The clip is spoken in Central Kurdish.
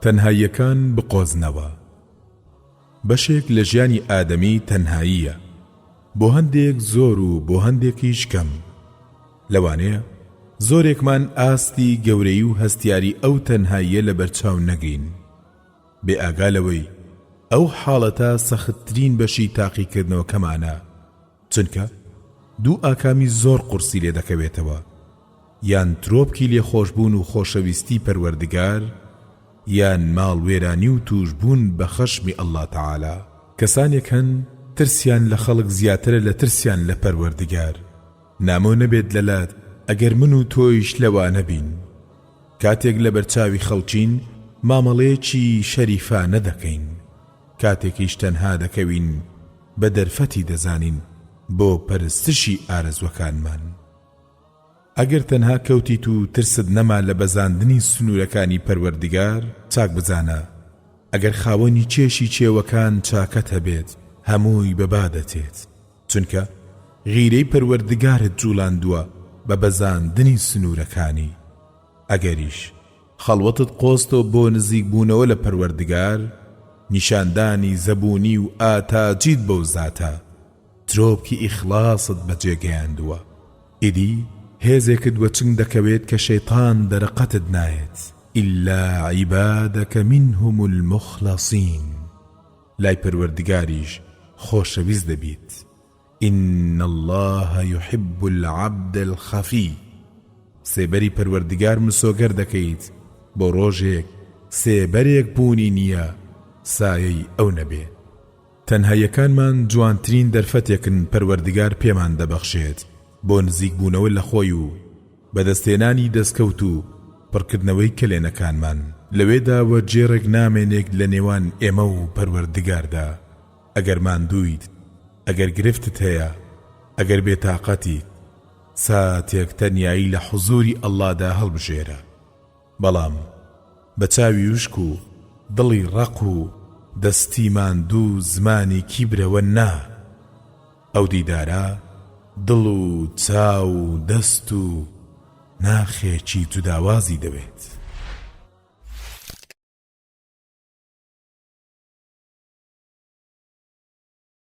تەنهاییەکان بقۆزنەوە. بەشێک لە ژیانی ئادەمی تەنهاییە، بۆ هەندێک زۆر و بۆ هەندێکیش کەم. لەوانەیە زۆرێکمان ئاستی گەورەیی و هەستیاری ئەو تەنهاییە لەبەرچاو نەگرین، بێ ئاگا لەوەی ئەو حاڵەتە سەختترین بەشی تاقیکردنەوەکەمانە، چونکە دوو ئاکامی زۆر قورسی لێ دەکەوێتەوە، یان ترۆپکی لێخۆشبوون و خۆشەویستی پەروەردگار، یان ماڵوێرانی و تووشبوون بە خەشمی اللە تعالی. کەسانێک هەن ترسیان لە خەڵک زیاترە لە ترسیان لە پەروەردگار، نامۆ نەبێت لەلات ئەگەر من و تۆیش لەوانە بین. کاتێک لەبەرچاوی خەڵکین مامەڵەیەکی شەریفانە دەکەین، کاتێکیش تەنها دەکەوین بە دەرفەتی دەزانین بۆ پەرستشی ئارەزوەکانمان. ئەگەر تەنها کەوتیت و ترست نەما لە بەزاندنی سنوورەکانی پەروەردگار، چاک بزانە ئەگەر خاوەنی کێشی کێوەکان چاکەت هەبێت هەمووی بە با دەچێت، چونکە غیرەی پەروەردگارت جوڵاندووە بە بەزاندنی سنوورەکانی. ئەگەریش خەڵوەتت قۆستەوە بۆ نزیک بوونەوە لە پەروەردگار، نیشاندانی زەبوونی و ئاتاجیت بەو زاتە، ترۆپکی ئیخڵاست بەجێ گەیاندووە. ئیدی هێزێکت وەچنگ دەکەوێت کە شەیتان دەرەقەتت نایەت، الا عبادک منهم المخلصین، لای پەروەردگاریش خۆشەویست دەبیت. ان اللە یحب العبد الخفی سێبەری پەروەردگار مسۆگەر دەکەیت بۆ ڕۆژێک سێبەرێک بوونی نییە سایەی ئەو نەبێ. تەنهاییەکانمان جوانترین دەرفەتێکن پەروەردگار پێمان دەبەخشێت بۆ نزیکبوونەوە لە خۆی و بەدەستهێنانی دەستکەوت و پڕکردنەوەی کەلێنەکانمان، لەوێدا وەرگێڕێک نامێنێک لە نێوان ئێمە و پەروەردگاردا. ئەگەر ماندوویت، ئەگەر گرفتت هەیە، ئەگەر بێتاقەتیت، ساتێک تەنیایی لە حوزوری اللە دا هەڵبژێرە، بەڵام بە چاوی وشک و دڵی ڕەق و دەستی ماندوو و زمانی کیبرەوە نا، ئەو دیدارە دڵ و چاو و دەست و ناخێکی جوداوازی دەوێت.